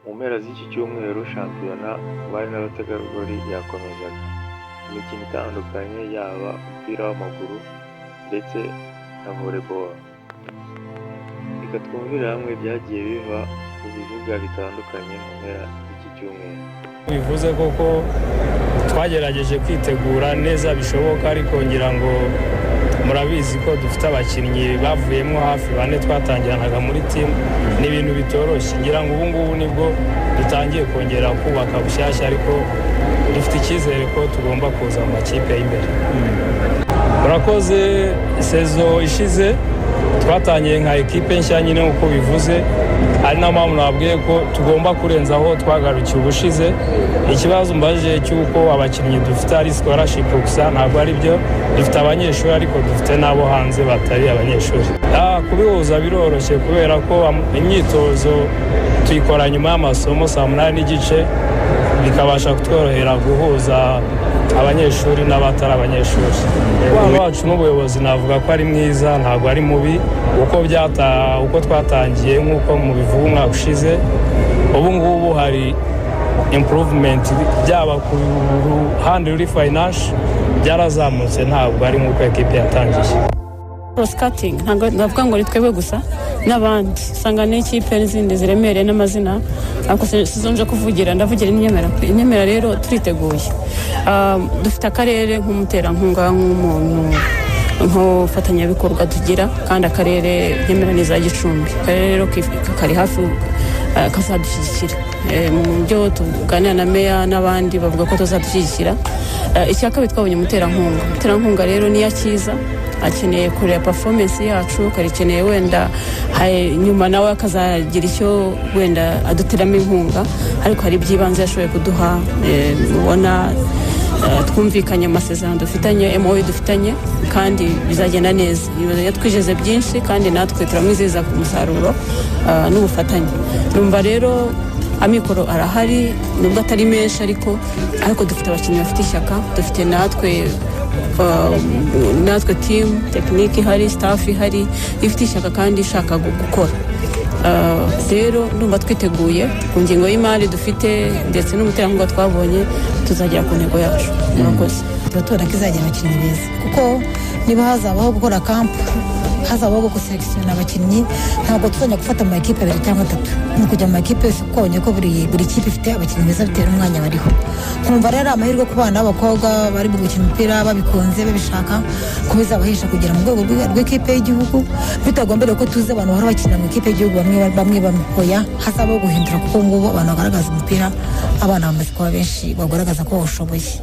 Mu mpera z'iki cyumweru, shampiyona mu bari n'abategarugori yakomezaga. Imikino itandukanye, yaba umupira w'amaguru ndetse na volleyball. Reka twumvire hamwe ibyagiye biva ku bibuga bitandukanye mu mpera z'iki cyumweru. Bivuze koko twagerageje kwitegura neza bishoboka, ariko ngira ngo murabizi ko dufite abakinnyi bavuyemo hafi bane twatangiranaga muri timu. Ni ibintu bitoroshye. Ngira ngo ubu ngubu nibwo dutangiye kongera kubaka bushyashya, ariko dufite icyizere ko tugomba kuza mu makipe y'imbere. Murakoze. Saison ishize twatangiye nka ekipe nshya nyine nk'uko bivuze, ari nayo mpamvu nababwiye ko tugomba kurenza aho twagarukiye ubushize. Ikibazo mbajije cy'uko abakinnyi dufite ari scholarship gusa, ntabwo ari byo. Dufite abanyeshuri, ariko dufite n'abo hanze batari abanyeshuri. Kubihuza biroroshye kubera ko imyitozo tuyikora nyuma y'amasomo saa 8:30, bikabasha kutworohera guhuza abanyeshuri n'abatari abanyeshuri. Umubano wacu n'ubuyobozi navuga ko ari mwiza, ntabwo ari mubi. Uko twatangiye, nk'uko mubivuga, umwaka ushize, ubu ngubu hari improvement, byaba ku ruhande ruri finance byarazamutse, ntabwo ari nk'uko ekipe yatangiye. Cross-cutting, ntabwo ndavuga ngo ni twebwe gusa, n'abandi usanga n'ikipe n'izindi ziremereye n'amazina, ariko sizo nje kuvugira, ndavugira inyemera. Inyemera rero turiteguye. Dufite akarere nk'umuterankunga, nk'umuntu, nk'ubufatanyabikorwa tugira, kandi akarere nyemera ni za Gicumbi. Akarere rero kari hafi, kazadushyigikira. Mu byo tuganira na meya n'abandi, bavuga ko tuzadushyigikira. Icya kabiri, twabonye umuterankunga. Umuterankunga rero niyo akiza akeneye kureba performance yacu, karikeneye wenda nyuma nawe akazagira icyo wenda aduteramo inkunga, ariko hari iby'ibanze yashoboye kuduha. Mubona twumvikanye amasezerano dufitanye, MOU dufitanye, kandi bizagenda neza. Yatwijeze byinshi kandi natwe turamwizeza ku musaruro n'ubufatanye. Numva rero amikoro arahari nubwo atari menshi, ariko dufite abakinnyi bafite ishyaka, dufite natwe team technique ihari, staff ihari ifite ishyaka kandi ishaka gukora. Rero ndumva twiteguye ku ngingo y'imari dufite ndetse n'umuterankunga twabonye, tuzagera ku ntego yacu. Murakoze. Tuba tubona ko izagira abakinnyi beza, kuko niba hazabaho gukora camp, hazabaho guselekisiyona abakinnyi, ntabwo tuzajya gufata mu makipe abiri cyangwa atatu, ni ukujya mu makipe yose, kuko wabonye ko buri kipe ifite abakinnyi beza bitewe n'umwanya bariho. Nkumva rero ari amahirwe ku bana b'abakobwa bari gukina umupira babikunze, babishaka, ko bizabahesha kugera mu rwego rw'ikipe y'igihugu, bitagombereye ko tuzi abantu bahora bakina mu ikipe y'igihugu bamwe bamwe bamwe. Oya, hazabaho guhindura, kuko ubu ngubu abantu bagaragaza umupira, abana bamaze kuba benshi bagaragaza ko bawushoboye.